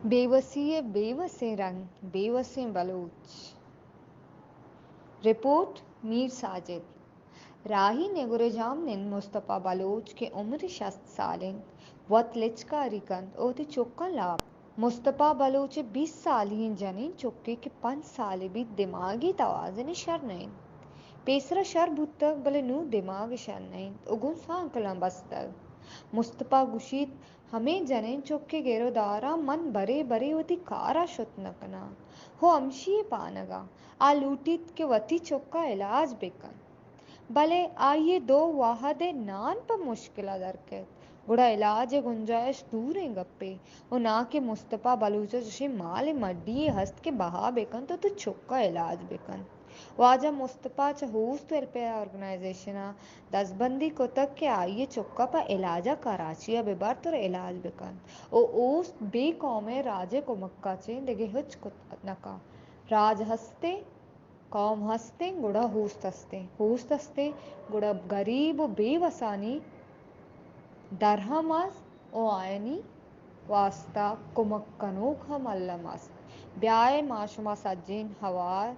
بے وسی ءِ بے وسیں رنگ، بے وسیں بلوچ۔ رپورٹ، میر ساجد۔ راہی نگورجام نند مصطفی بلوچ کہ عمر شست سال انت، وت لچکاری کنت ءُ وتی چکاں لاپ۔ مصطفی بلوچ ءِ بیست سالی ئیں جنین چکے کہ پنچ سال بیت، دماگی توازن شر نہ انت۔ پیسرا شر بوتگ، بلے نوں دماگ شر نہ انت ءُ گوں سانکلاں بستگ۔ مصطفی گوشیت، ہمے جنین چک ءِ گروداراں من برے برے وتی کارا شت نہ کناں۔ ہو ہمشی ءِ پانگا آ لوٹیت کہ وتی چکا علاج بہ کنت۔ بلے آئی ءِ دو واہد ءِ نان پہ مشکل ءَ در کیت، گڑا علاج ءِ گنجائش دوریں گپے۔ ءُ ناں کہ مصطفی بلوچ ءَ چشیں مال ءُ مڈی یے ہست کہ بہا بہ کنت ءُ وتی چک ءَ علاج بہ کنت۔ واجہ مصطفی چہ اوست ویلفیئر آرگنائزیشن ءَ دزبندی کتگ کہ آئی ءِ چک ءَ پہ علاج ءَ کراچی ءَ بہ بارت ءُ علاج بہ کنت ءُ اوست بے قوم ءِ راج ءِ کمک ءَ چہ دگہ ہچ کت نہ کنت۔ راج ہستیں، قوم ہستیں، گڑا اوست ہستیں۔ اوست ہستیں، گڑا گریب ءُ بے وسانی درہم است ءُ آیانی واستا کمک کنوک ہم الم است۔ بیائے ما شما سجین ہوار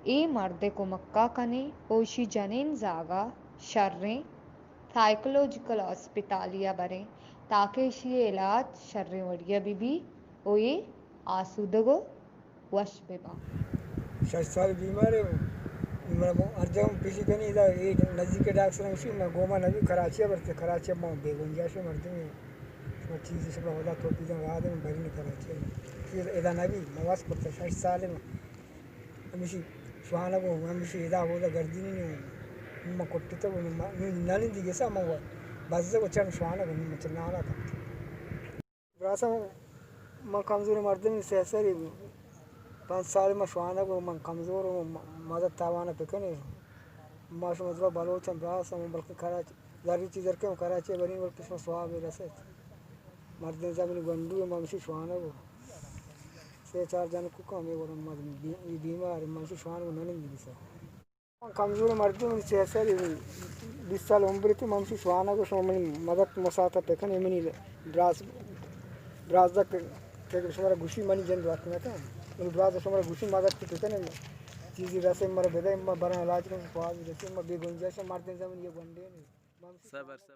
اے مرد ءِ کمک ءَ کنیں ءُ ایشی جنین زاگ ءَ شریں سائیکولوجیکل ہسپتالے ءَ بریں، تاکہ ایشی ءِ علاج شریں وڑے ءَ بہ بی ءُ اے آسودگ ءُ وش بہ باں۔ شش سال بیمار ہے، من ہر جگہ پیشی کنی، ادا اے نزدیک ڈاکٹر گوشی، من گوما نبی، کراچی برتے، کراچی ما بے گنجائش مردم ہے۔ شما چیزی شما خدا تو پیزن راہ دے، من برین کراچی۔ چیز ادا نبی، من واس کرتا، شش سال ہے۔ ہمیشی شوانگ و ہمیشی ادا ہودا گردینی نو، من کٹتا و من نانی دیگه سا من بزه و چن شوانگ و من چن نانا کت۔ براسا من کمزور مردمی، سہ سری، پنچ سال من شوانگ و من کمزور و مدد تاوان پکنی۔ ما شما دوا بلوچن براسا من بلکہ کراچی، زری چیز در کم کراچی برین بلکہ شما سواب رسیت۔ مردین زمین گنڈو من مشی شوانگ و سہ چار جن کو کم اے ورم مد بی-، بیمار من مشی شوانگ و ننی دیسا۔ من کمزور مردم، من چہ سر بیست سال عمر تی، من شوانگ و شما منی مدد مساعدت بکن، اے منی براز، برازدک کہ شما را گوشی منی جند وقت نہ کن، منی براز شما را گوشی مدد بکن، چیزی رسے مر بدے، ما برن علاج کن، سوال رسے، ما بے گنجائش مردین زمین یہ گنڈے نہیں۔ صبر، صبر۔